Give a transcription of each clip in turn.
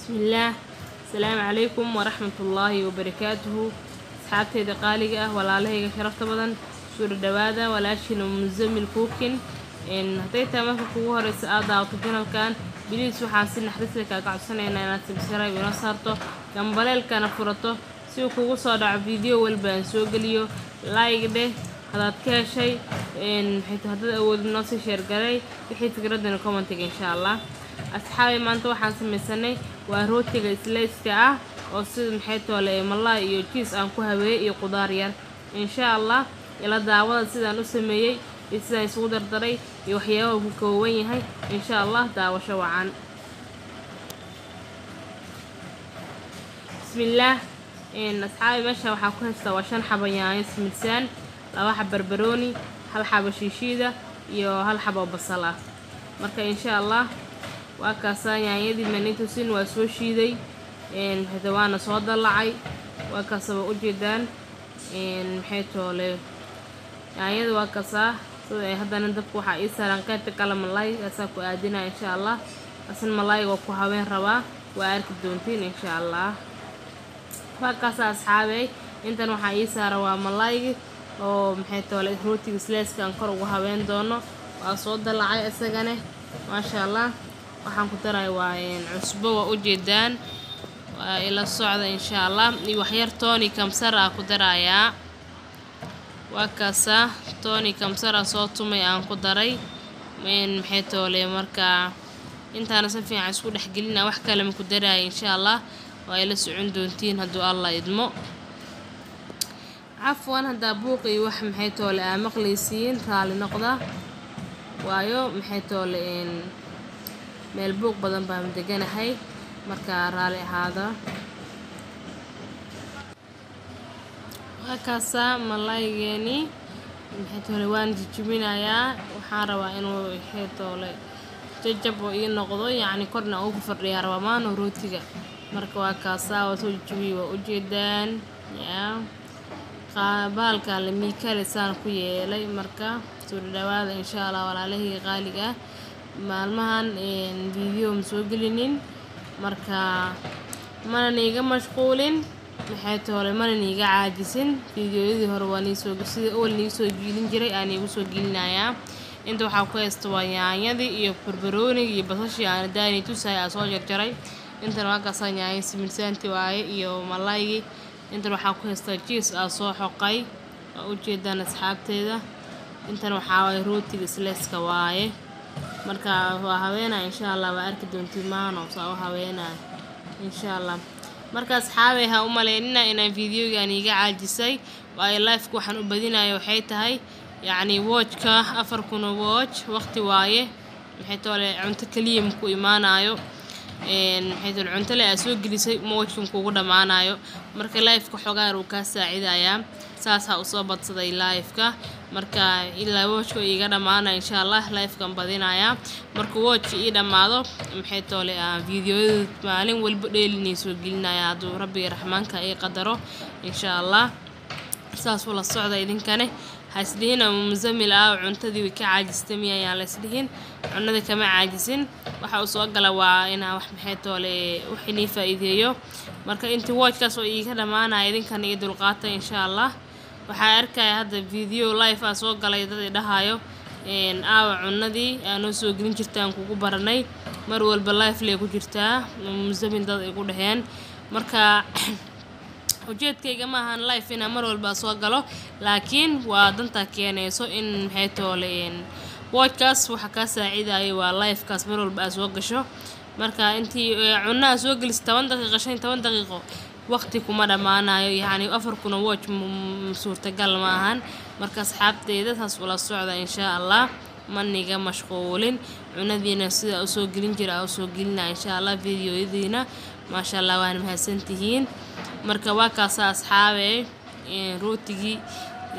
Bismillaah. Asalaamu calaykum waraxmatullaahi wabarakaatuhu. Asxaabteyda qaaliga ah, walaalahayga sharafta badan, soo dhawaada. Walaashiina Muzammil Cooking. Hadday tahay marka kugu horeysa aad daawato channelkan, please waxaan si naxariis leh kaaga codsanaynaa inaad subscribe inoo saarto, gambaleelkana furato si uu kugu soo dhaco video walba aan soo geliyo. Like dheh hadaad ka heshay, maxay haddaad awoodid noo sii share garay wixii fikradana commentiga, insha Allah. Asxaabi, maanta waxaan sameysanay waa rootiga slice-ka ah oo sida maxay toole malaay iyo cheese aan ku habeeyey iyo qudaar yar, insha Allah. Ila daawada sidaan u sameeyey iyo sidaan isugu dardaray iyo waxyaabaha uu ku kooban yahay, insha Allah. Daawasho wacan. Bismillaah. Asxaabi, meesha waxaa ku haystaa waa 5 xabo yaanyo simidsaan, 2 xabo barbarooni, 1 xabo shiishiida iyo 1 xabo basal ah. Marka insha Allah waa kaasaa yaanyadii manitusin, waa soo shiiday, maxay waana soo dallacay, waa kaasaba ujeedaan. Maxay toole yaanyada waa kaasaa sida ay. Haddana dabka waxaa ii saaran qaybta kale malaay asaa ku aadinaya, insha Allah. Asna malaayga waa ku haween rabaa, waa arki doontiin, insha Allah. Waa kaasaa asxaabey, intan waxaa ii saaran waa malaaygi oo maxay toole rootiga slice-ka aan kor ugu haween doono. Waa soo dallacay isagane, maasha Allah. Waxaan ku daray waa cusbo, waa ujeedaan, waa ila socda, insha Allah. Iyo waxyar tooni kamsar ah ku darayaa. Waa kaasaa tooni kamsar ah soo tumay aan ku daray. Maxay toole marka intaana si fiican isku dhexgelina, wax kale ma ku daraya, insha Allah. Waa ila socon doontiin hadduu Allah idmo. Cafwan haddaa buuq iyo wax maxay toole aa maqlaysiin, raali noqda, waayo maxay toole meel buuq badan baan deganahay, marka raali ahaada. Waa kaasaa malaaygeeni, maxay toole waan jijibinayaa. Waxaan rabaa inuu maxay toole jajab oo ii noqdo, yacni korna ugu fadhiyaa rabaa maano rootiga. Marka waa kaasaa, waa soo jijibiyey, waa ujeedaan yaa bahalka la miikale saan ku yeelay. Marka soo dhawaada, insha Allah, walaalahayga qaaliga ah. Maalmahan video ma soo gelinin, marka mana niiga mashquulin, maxay toole mana niiga caajisin. Videoyadii hore waa nii soo sida awal nii soo gelin jiray aan iigu soo gelinayaa. Inta waxaa ku haysta waa yaanyadii iyo barbaroonigii iyo basashii aan daani tusay aan soo jarjaray. Intan waa kaasaa yaanyo similsaanti waaye iyo malaaygii. Intan waxaa ku haystaa cheese aa soo xoqay, waa ujeedaan asxaabteeda. Intan waxaa waaye rootiga slice-ka waaye. Marka waa haweenaya, insha Allah, waa arki doontiin maano saa u haweenaya, insha Allah. Marka asxaabey, ha u maleynina inaan videogan iiga caajisay, waayo live-ka waxaan u badinaya waxay tahay yacni watchka 4000 oo watch waqti waaye. Maxay toole cunto kaliya maku imaanayo, maxay toole cunto le aa soo gelisay ma watchkan kugu dhammaanayo. Marka live-ka xogaar uu kaa saacidayaa, saasaa usoo badsaday live-ka. Marka ilaa watchka iiga dhammaanaya, insha Allah, live-kan badinayaa. Marka watch ii dhammaado, maxay toole videoyada maalin walba dheelinay soo gelinaya hadduu Rabbiga Raxmaanka ii qadaro, insha Allah. Saas ula socda idinkane. Haisdhihin ama Muzammil ah cuntadii way ka caajistay miya, ayaan la isdhihin. Cunada kama caajisin, waxa uu soo gala waa inaa wax maxay toole wax inii faa'iideeyo. Marka intii watchkaas oo iiga dhammaanaya, idinkana ii dulqaata, insha Allah. Waxaa arkaya hadda video live ah soo galay dad i dhahayo aawa cunadii aa noo soo gelin jirta aan kugu baranay, mar walba live lay ku jirtaa Muzammil, dad ay ku dhaheen. Marka ujeedkayga ma ahan live inaan mar walba soo galo, laakiin waa danta keenayso in maxay toole watchkaas waxa kaa saacidayo waa livekaas mar walba aad soo gasho. Marka intii cunaha soo gelisa 10 daqiiqo, 15 daqiiqo waqti kuma dhammaanayo, yacni 4000 oo watch suurtagal ma ahan. Marka asxaabteyda saas ula socda, insha Allah. Maniga mashquulin, cunadiina sida usoo gelin jira aa usoo gelinaya, insha Allah, videoyadiina. Maasha Allah, waana mahadsantihiin. Marka waa kaasa asxaabe, rootigii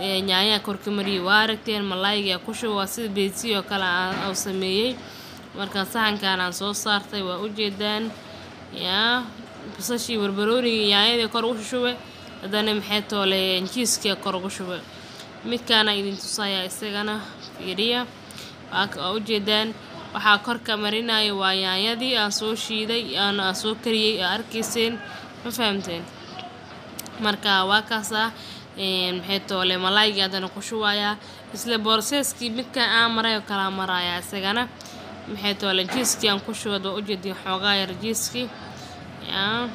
yaanyaha korka mariyay waa aragteen, malaayga ku shuba, waa sida beedsi oo kale aan sameeyey. Marka saxankan aan soo saartay waa ujeedaan yaa basashii, barbaroonigii, yaanyadii kor ugu shubay, haddana maxay toole cheese-kii kor ugu shubay. Midkaana idin tusayaa isagana, fiiriya, waa ujeedaan. Waxaa korka marinayo waa yaanyadii aan soo shiiday, aan soo kariyey, aa arkayseen, ma fahamteen? Marka waa kaasa maxay toole malaayga haddana ku shubayaa isla processkii midka aan maray oo kala maraya isagana. Maxay toole cheesekii aan ku shubay waa ujeedin, xoogaa yar cheesekii yaa.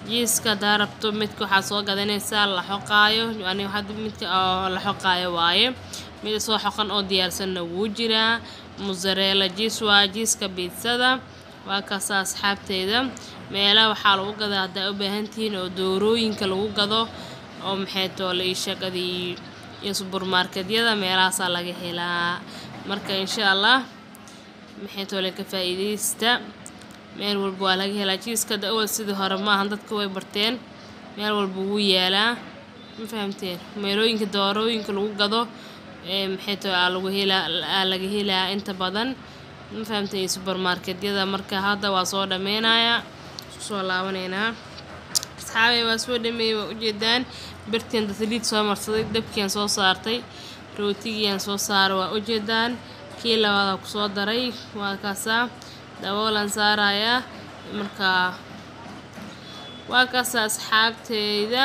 Cheeseka hadaa rabto midka waxaa soo gadanaysaa la xoqaayo. Aniga hadda midka oo la xoqaayo waaye, mid soo xoqan oo diyaarsanna wuu jiraa. Mozzarella cheese waa cheeseka pizzada. Waa kaasa asxaabteyda, meelaha waxaa lagu gadaa haddaa u baahan tihiin oo doorooyinka lagu gado oo maxay toole ii shaqadii iyo supermarketyada, meelahaasaa laga helaa. Marka insha Allah maxay toole ka faa'iidaysta, meel walba waa laga helaa cheeseka. Hadda awal sidii hore maahan, dadka way barteen, meel walba wuu yaalaa, ma fahamteen? Meelooyinka doorooyinka lagu gado ee maxay toole aa lagu helaa, aa laga helaa inta badan, ma fahamteen? Iyo supermarketyada. Marka hadda waa soo dhameynayaa, isku soo laabaneynaa asxaabey. Waa soo dhameeyey, waa ujeedaan. Birtiin saliid soo marsaday, dabkian soo saartay, rootigiiaan soo saaray, waa ujeedaan. Kii labaad kusoo daray, waa kaasaa, daboolaan saarayaa. Marka waa kaasa asxaabteyda,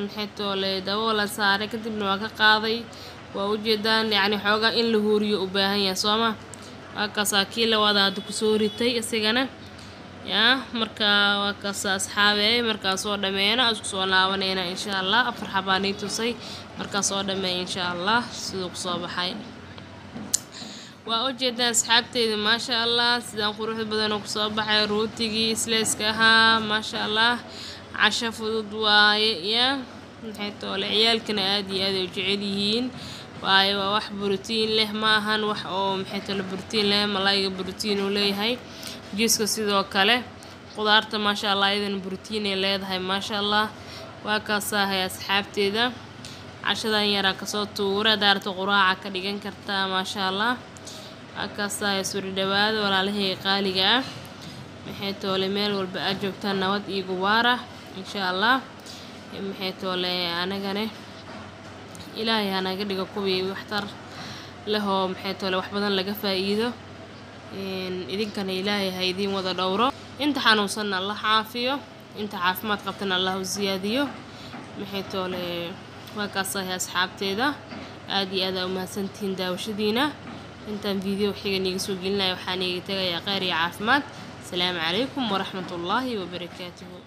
maxay toole daboolaan saaray, kadibna waa ka qaaday, waa ujeedaan. Yacni xoogaa in la huuriyo u baahan yahay, sooma? Waa kaasaa kii labaad hadda kusoo ritay isagana yaa. Marka waa kaasa asxaabey, markaa soo dhameyna isku soo laabaneyna insha Allah. 4 xabaa nii tusay, markaa soo dhameey insha Allah siduu kusoo baxay waa ujeedaan asxaabteyda. Maasha Allah, sidaan quruxda badan oo kusoo baxay rootigii sliceka ahaa. Maasha Allah, casho fudud waaye ya. Maxay toole ciyaalkana aad iyo aad ay u jecel yihiin, waayo waa wax borotiin leh, ma ahan wax oo maxay toole borotiin leh. Malaayga borotiin uu leeyahay, cheeseka sidoo kale, qudaarta maasha Allah iyadana borotiin ay leedahay, maasha Allah. Waa kaasahay asxaabteyda, cashadan yaraa kasoo tuuray. Haddaa rabto quraaca ka dhigan kartaa, maasha Allah. Waa kaasahay, soo dhawaada walaalahey qaaliga ah. Maxay toole meel walba aad joogtaan nabad iyo guwaara insha Allah. Maxay toole anagane Ilaahay hanaga dhigo kuwii waxtar lehoo maxay toole wax badan laga faa'iido. Idinkana Ilaahay ha idiin wada dhowro, inta xanuunsanna Allah caafiyo, inta caafimaad qabtana Allah u siyaadiyo. Maxay toole waa kaasahay asxaabteeda, aad iyo aad aa u mahadsantihiin daawashadiina. Intaan video xigan iiga soo gelinaya waxaan iiga tagayaa kheyr iyo caafimaad. Asalaamu calaykum waraxmatullaahi wabarakaatuhu.